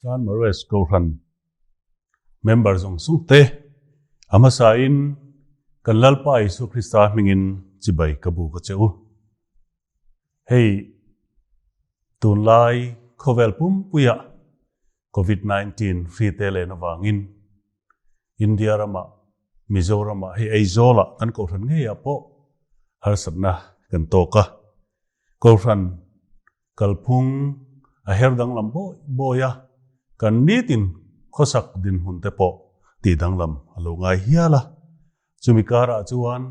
Chan Mares Kohhran member zawng zawng te a hmasa in kan Lalpa Isua Krista hmingin chibai ka bu ka che u. Hei tunlai khawvel pumpuia Covid-19 hri te len avangin India ramah, Mizoramah hei Aizawlah kan Kohhran ngeiah pawh harsatna kan tawk a. Kohhran kalphung a her danglam bawi bawi a, kan nitin khawsak dinhmun te pawh tih danglam a lo ngai hial a. Chumi karah chuan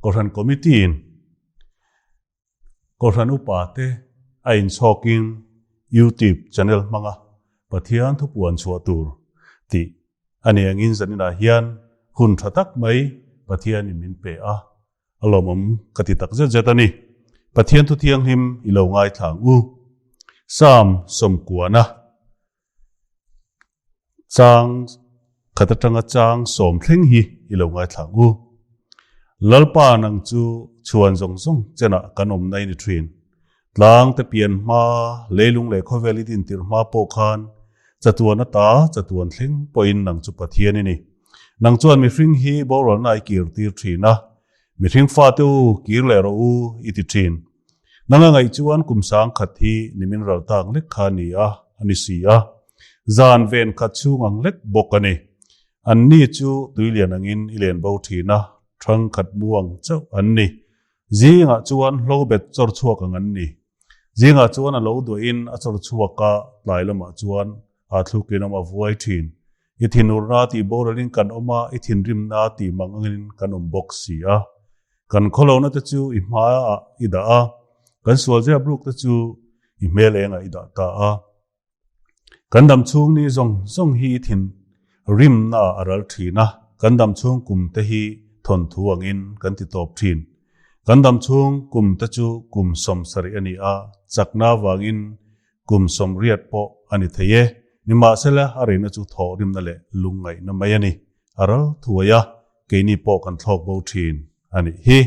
Kohhran Committee-in Kohhran upa te a inchhawkin YouTube channel hmanga Pathian thupuan chhuah tur tih a ni angin zaninah hian hun tha tak mai Pathianin min pe a, a lawmawm ka ti tak zet zet a ni. Pathian thu thianghlim i lo ngaithla ang u. Psalm sawmkuana Chang khat atanga chang sawm thleng hi i lo ngaithla ang u. Lalpa nang chu chhuan zawng zawng chenah kan awm nai ni thin. Tlang te pian hma, leilung leh khawvel i dintir hma pawh khan chatuan ata chatuan thleng pawhin nang chu Pathian i ni. Nang chuan mihring hi boralna i kir tir thin a, mihring fate u kir leh rawh u i ti thin. Nang a ngaih chuan kum sang khat hi nimin ral tak lek kha ni a, a ni si a. Zan ven khat chhung ang lek bawk a ni. An ni chu tuilian angin i len bo thin a, thang khat mu ang chauh an ni. Zingah chuan hlo bet chawr chhuak ang an ni. Zingah chuan a lo duahin a chawr chhuak a, tlai lamah chuan aa thlukin awm a vuai thin. I thinurna tih boralin kan awm a, i thinrimna tih mang angin kan awm bawk si a. Kan khawlohna te chu i hmaah i dah a, kan sual ziap ruk te chu i hmel engah i dah ta a. Kan dam chhung ni zawng zawng hi i thin rimna a ral thin a, kan dam chhung kum te hi thawnthu angin kan ti tawp thin. Kan dam chhung kum te chu kum 70 a ni a, chakna avangin kum 80 pawh a ni thei e. Nimahsela a reina chu thawh rimna leh lungngaihna mai a ni. A ral thuai a, keini pawh kan thlawk bo thin a nih hi.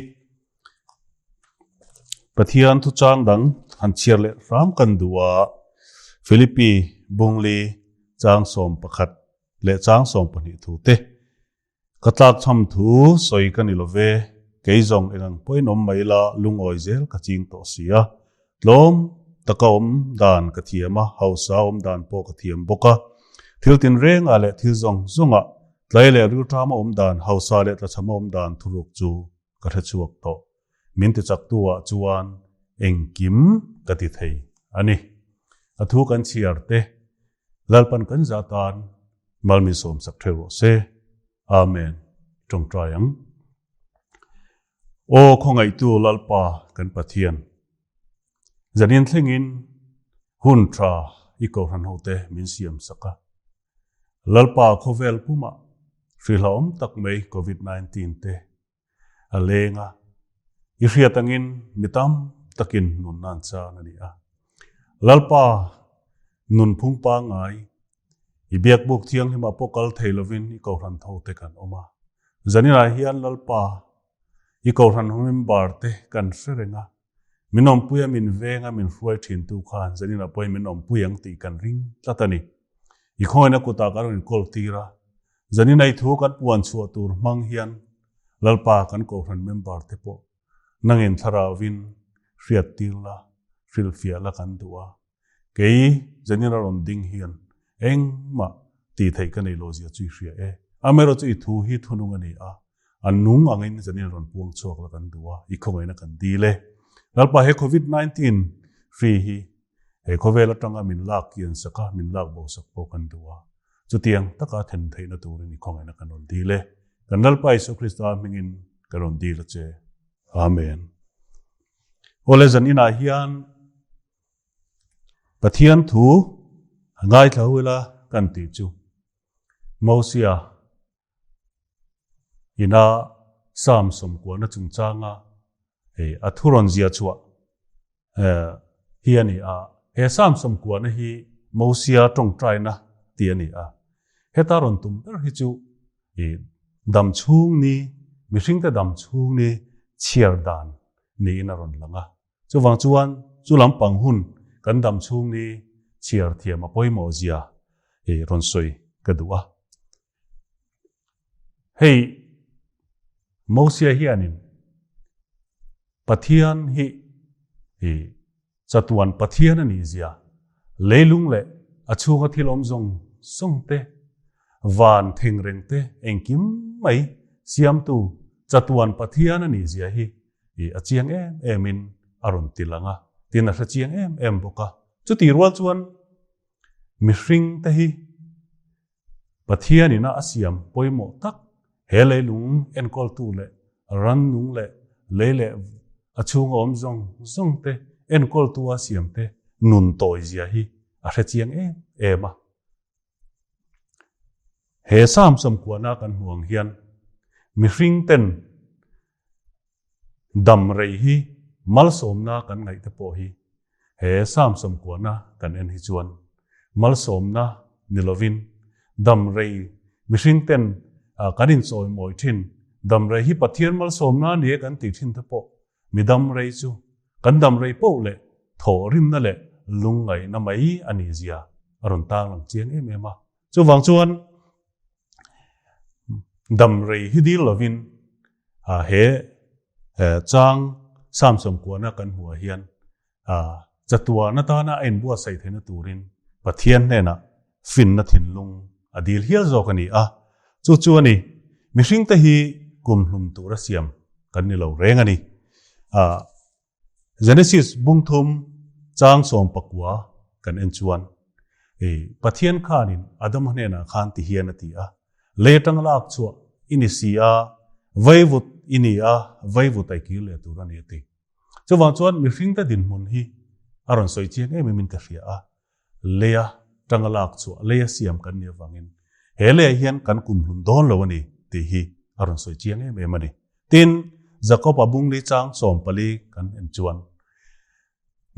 Pathian thuchang dang han chhiar leh hram kan duh a, Philippi Bungli chang 11 leh chang 12 thu te. Ka tlakchham thu sawi ka ni lo ve, kei zawng engang pawhin awm mai la lungawi zel ka ching tawh si a. Tlawm taka awm dan ka thiam a, hausa awm dan pawh ka thiam bawk a. Thil tinrengah leh thil zawng zawngah tlai leh rilṭama awm dan, hausa leh tlachhama awm dan thuruk chu ka hre chhuak tawh. Min tichaktu-ah chuan engkim ka ti thei a ni. A thu kan chhiar te, Lalpan kan zah tan malmi sawmsak theuh rawh se. Amen. Tawngtai ang. Aw khawngaihtu Lalpa kan Pathian, zanin thlengin hun tha i Kohhran hote min siam sak a. Lalpa khawvel pumah hrilhawm tak mai Covid-19 te a leng a, i hriat angin mi tam takin nun nan chan a ni a. Lalpa nunphung pangngai i biakbuk thianghlimah pawh kal thei lovin i Kohhran thote kan awm a. Zaninah hian Lalpa i Kohhran member te kan hre reng a, min awmpui a, min veng a, min hruai thintu khan zaninah pawhin min awmpui ang tih kan ring tlat a ni. I khawngin a kutah kan rawn inkawl tir a, zaninah i thu kan puan chhuah tur hmang hian Lalpa kan Kohhran member te pawh nangin thlarauvin hriat tir la, hrilhfiah la kan duh a. Kei zanin a rawn ding hian engmah tih theih ka nei lo zia chu i hria e. Amaherawhchu i thu hi thunung a ni a, a nung angin zanin a rawn puang chhuak la kan duh a, i khawngaihna kan dil e. Lalpa he Covid 19 hri hi he khawvel atanga min lak kian sak a, min lak bo sak pawh kan duh a. Chutiang taka then theihna turin i khawngaihna kan rawn dil e. Kan Lalpa Isua Krista hmingin ka rawn dil a che. Amen. Awle zan inah hian Pathian thu a ngaithla hu ila kan tih chu Mosia ina Psalm sawmkuahna chungchanga hei a thu rawn zia chhuah hi a ni a. He Psalm sawmkuahna hi Mosia tawngtaina tih a ni a. Heta rawn tum ber hi chu i dam chhung ni, mihringte dam chhung ni chhiar dan niin a rawn lang a. Chuvang chuan chu lampang hun kan dam chhung ni chhiar thiam a pawimawh zia. rawn sawi ka duh a. Hei Mosia hianin Pathian hi chatuan Pathian a nih zia, leilung leh a chhunga thil awm zawng zawng te, van thengreng te engkim mai siamtu chatuan Pathian a nih zia hi a chiang em em in a rawn ti lang a, tin a hre chiang em em bawk a. Chutih rual chuan mihring te hi Pathian ina a siam pawimawh tak he leilung enkawltu leh rannung leh lei leh a chhunga awm zawng zawng te enkawltu a siam te nun tawi zia hi a hre chiang em em a. He Psalm sawmkuahna kan hmuh ang hian mihring ten Dam rei hi malsawmna kan ngaih te pawh hi he Psalm sawmkuahna kan en hi chuan malsawmna ni lovin dam rei mihring ten kan inchawimawi thin, dam rei hi Pathian malsawmna a ni e kan tih thin te pawh mi dam rei chu kan dam rei poh leh thawhrimna leh lungngaihna mai a nih zia a rawn tarlang chiang em em a. Chuvang chuan dam rei hi dil lovin he chang Samson kuahna kan hmuhah hian chatuan atana a inbuatsaih theihna turin Pathian hnenah finna thinlung a dil hial zawk a ni a. Chu chu a ni, mihringte hi kumhlum tura siam kan ni lo reng a ni. Genesis bungthum chang 19 kan en chuan Pathian khanin Adama hnenah khan ti hian a ti a, Lei atang lak chhuah i ni si a, vaivut i ni a, vaivut a i kir leh tur a ni a ti. Chuvang chuan mihringte dinhmun hi a rawn sawi chiang em emin ka hria a, Leia tanga lak chhuah, leia siam kan nih avangin he leiah hian kan kumhlun dawn lo a ni tih hi a rawn sawi chiang em em a ni. Tin, Jakob-a bungli chang 14 kan en chuan,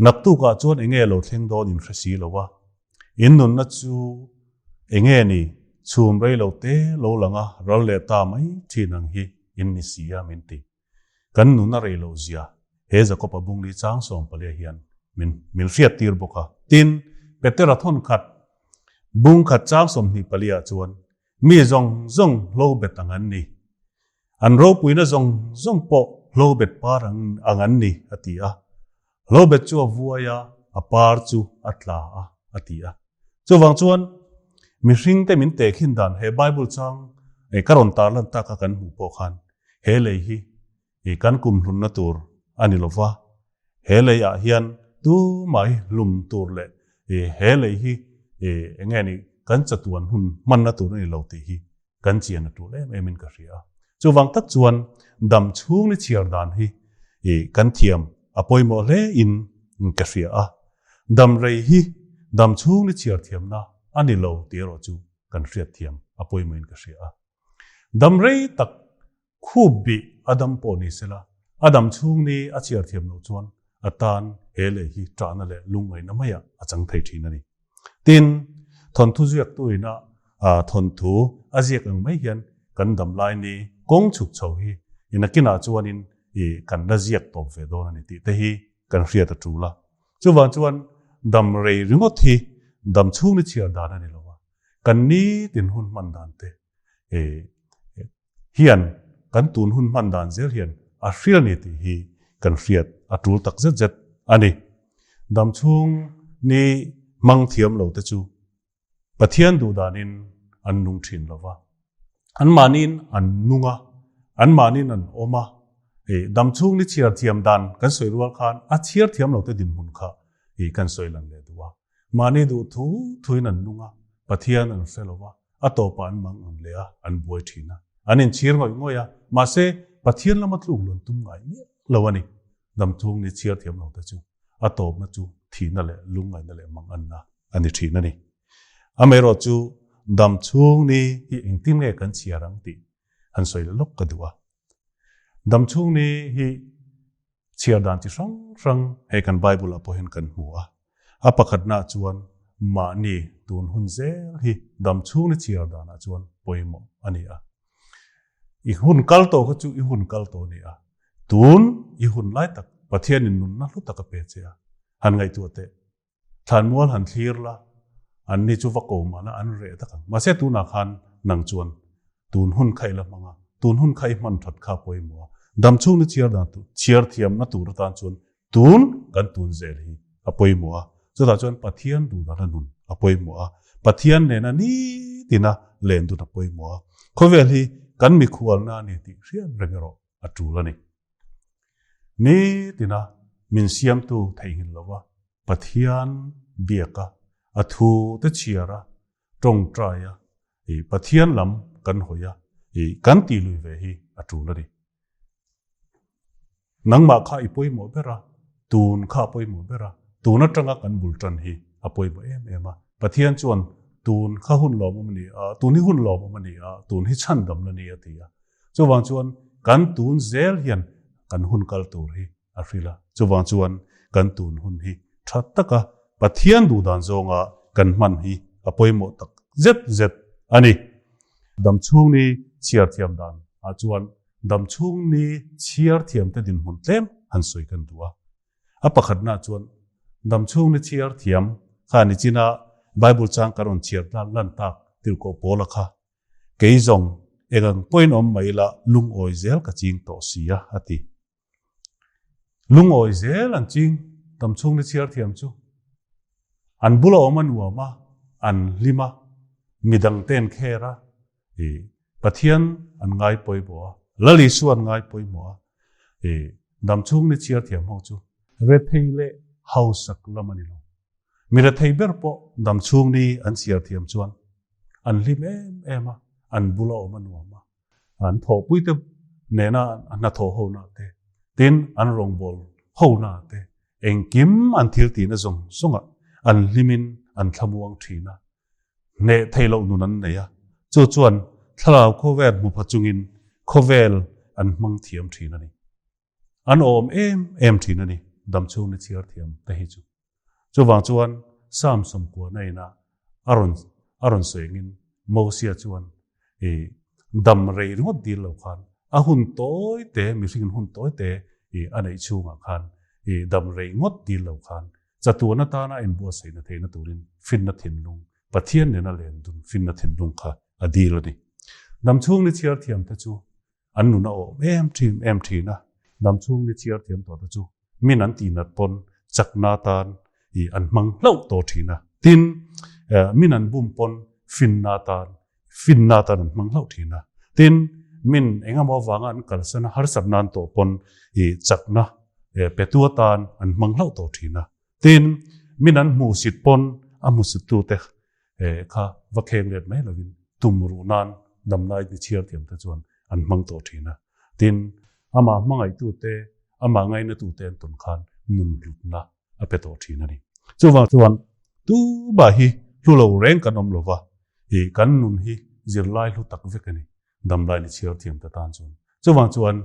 Naktukah chuan enge lo thleng dawn in hre si lo a, in nunna chu enge ni, chhum rei lo te lo lang a ral leh ta mai thin ang hi in ni si a min ti. Kan nun a rei loh zia he Jakob-a bungli chang 14 hian min min hriat tir bawk a. Tin, Petera thawn khat bung khat chang 24 ah chuan mi zawng zawng hlo bet ang an ni. An ropuina zawng zawng pawh hlo bet par ang ang an ni, a ti a. Hlo bet chu a vuai a, a par chu a tla a, a ti a. Chuvang chuan mihringte min tehkhin dan he Bible chang ka rawn tarlan tak a kan hmuh pawh khan he lei hi kan kum hlunna tur a ni lova, he lei ah hian tumah hi hlum tur leh he lei hi eng nge ni kan chatuan hun hmanna tur a ni lo tih hi kan chian a tul em em in ka hria a. Chuvang tak chuan dam chhung ni chhiar dan hi kan thiam a pawimawh hle in ka hria a. Dam rei hi dam chhung ni chhiar thiamna a ni lo tih erawh chu kan hriat thiam a pawimawh in ka hria a. Dam rei tak khup bih a dam pawh ni sela, a dam chhung ni a chhiar thiam loh chuan a tan he lei hi ṭahna leh lungngaihna maiah a chang thei ṭhin a ni. Tin, thawnthu ziaktu ina thawnthu a ziak ang mai hian kan dam lai ni kawng chhuk chho hi inakinah chuanin i kan la ziak tawp ve dawn a ni tih te hi kan hriat a ṭul a. Chuvang chuan dam rei ringawt hi dam chhung ni chhiar dan a ni lo a, kan nitin hun hman dan te hian kan tun hun hman dan zel hian a hria ni tih hi kan hriat a tul tak zet zet a ni. Dam chhung ni hmang thiam lo te chu Pathian duh danin an nung thin lo va, anmahniin an nung a, anmahniin an awm a. Dam chhung ni chhiar thiam dan kan sawi rual khan a chhiar thiam lo te dinhmun kha kan sawi lan leh duh a. Mahni duh thu thuin an nung a, Pathian an hre lo va, a tawpah an mang ang leh a, an buai thin a, an inchhir ngawih ngawih a, mahse Pathian lama tluk luan tum ngai miah lo a ni. Damchhung ni chhiar thiam lo te chu a tawpna chu thihna leh lungngaihna leh manganna a ni thin a ni. Amaherawh chu damchhung ni hi engtin nge kan chhiar ang tih han sawi leh lawk ka duh a. Damchhung ni hi Chhiar dan chi hrang hrang hei kan Bible ah pawh hian kan hmu a. A pakhatna ah chuan mahni tun hun zel hi dam chhung ni chhiar dan ah chuan pawimawh a ni a. I hun kal tawh kha chu i hun kal tawh a ni a. Tun i hun lai tak Pathianin nunna hlu tak a pe che a. Han ngaihtuah teh. Thlanmual han thlir la. Anni chu va ko mahna an reh tak ang. Mahse tunah khan nang chuan tun hun kha i la hmang a, tun hun kha i hman that kha pawimawh a. Dam chhung ni chhiar dan tur, chhiar thiamna tur atan chuan tun kan tun zel hi a pawimawh a. Chutah chuan Pathian duhdana nun a pawimawh a, Pathian nena nitina len dun a pawimawh a. Khawvel hi kan mikhualna a ni tih hriat reng erawh a tul a ni. Nitina min siamtu theihnghilh lova Pathian biaka a thu te chhiar a, tawngtai a, i Pathian lam kan hawi a, i kan tih lui ve hi a tul a ni. Nangmah kha i pawimawh ber a, tun kha a pawimawh ber a, tun atanga kan bul tan hi a pawimawh em em a. Pathian chuan tun kha hun lawmawm a ni a, tun hi hun lawmawm a ni a, tun hi chhandamna ni a ti a. Chuvang chuan kan tun zel hian kan hun kal tur hi a hrilh a. Chuvang chuan kan tun hun hi tha taka Pathian duhdan zawnga kan hman hi a pawimawh tak zet zet a ni. Damchhung ni chhiar thiam dan ah chuan damchhung ni chhiar thiam te dinhmun tlem han sawi kan duh a. A pakhatna chuan damchhung ni chhiar thiam kha nichina Bible chang kan rawn chhiar lan tak tirhkoh Paula kha Kei zawng engang pawhin awm mai ila lungawi zel ka ching tawh si a, a ti. Lungawi zel an ching tam chhung ni chhiar thiam chu. An bula awm a nuam a, an hlim a, midang te an kher a, i Pathian an ngai pawimawh a, Lal Isua an ngai pawimawh a, i damchhung ni chhiar thiam ho chu rethei leh hausak lam a ni lo. Mi rethei ber pawh damchhung ni an chhiar thiam chuan an hlim em em a, an bula awm a nuam a, an thawhpuite nena a hnathawh hona te, tin an rawngbâwl hona te, engkim an thil tihna zawng zawngah an hlimin an thlamuang thin a, hneh theih loh nun an nei a, chu chuan thlarau khawvel hmu pha chungin khawvel an hmang thiam thin a ni. An awm em em thin a ni, damchhung ni chhiar thiam te hi chu. Chuvang chuan Psalm sawmkuana ina a rawn a rawn sawi angin Mosia chuan i dam rei ringawt dil lo khan a hun tawi te, mihringin hun tawi te i a neih chhungah khan i dam rei ngawt dil lo khan chatuan atana inbuatsaihna theihna turin finna thinlung, Pathian nena len dun finna thinlung kha a dil a ni. Damchhung ni chhiar thiam te chu An nun a awm em thin em thin a, damchhung ni chhiar thiam tawh te chu min an tihnat pawn chakna atan ih an hmang hlauh tawh thin a. Tin, min an bum pawn finna atan finna atan an hmang hlauh thin a. Tin, min engemaw avanga an kalsan a harsatna an tawh pawn ih chakna petu atan an hmang hlauh tawh thin a. Tin, min an hmuhsit pawn a hmuhsittute kha va kheng let mai lovin tum ruh nan damlai ni chhiar thiam te chuan an hmang tawh thin a. Tin, amah hmangaihtute, amah ngainatute an tawn khan nun hlutna a pe tawh thin a ni. Chuvang chuan tumah hi hlu lo reng kan awm lova, ih kan nun hi zirlai hlu tak vek a ni. Damlai ni chhiar thiam ta tan chuan. Chuvang chuan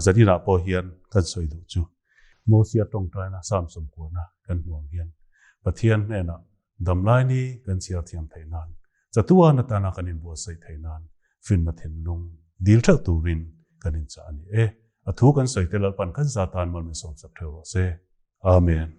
Zaninah pawh hian kan sawi duh chu Mosia tawngtaina Psalm sawmkuana kan hmu ang hian Pathian hnenah damlai ni kan chhiar thiam theih nan, chatuan atana kan inbuatsaih theih nan finna thinlung dil theuh turin kan inchah a ni e. A thu kan sawi te Lalpan kan za tan mal min sawmsak theuh rawh se. Amen.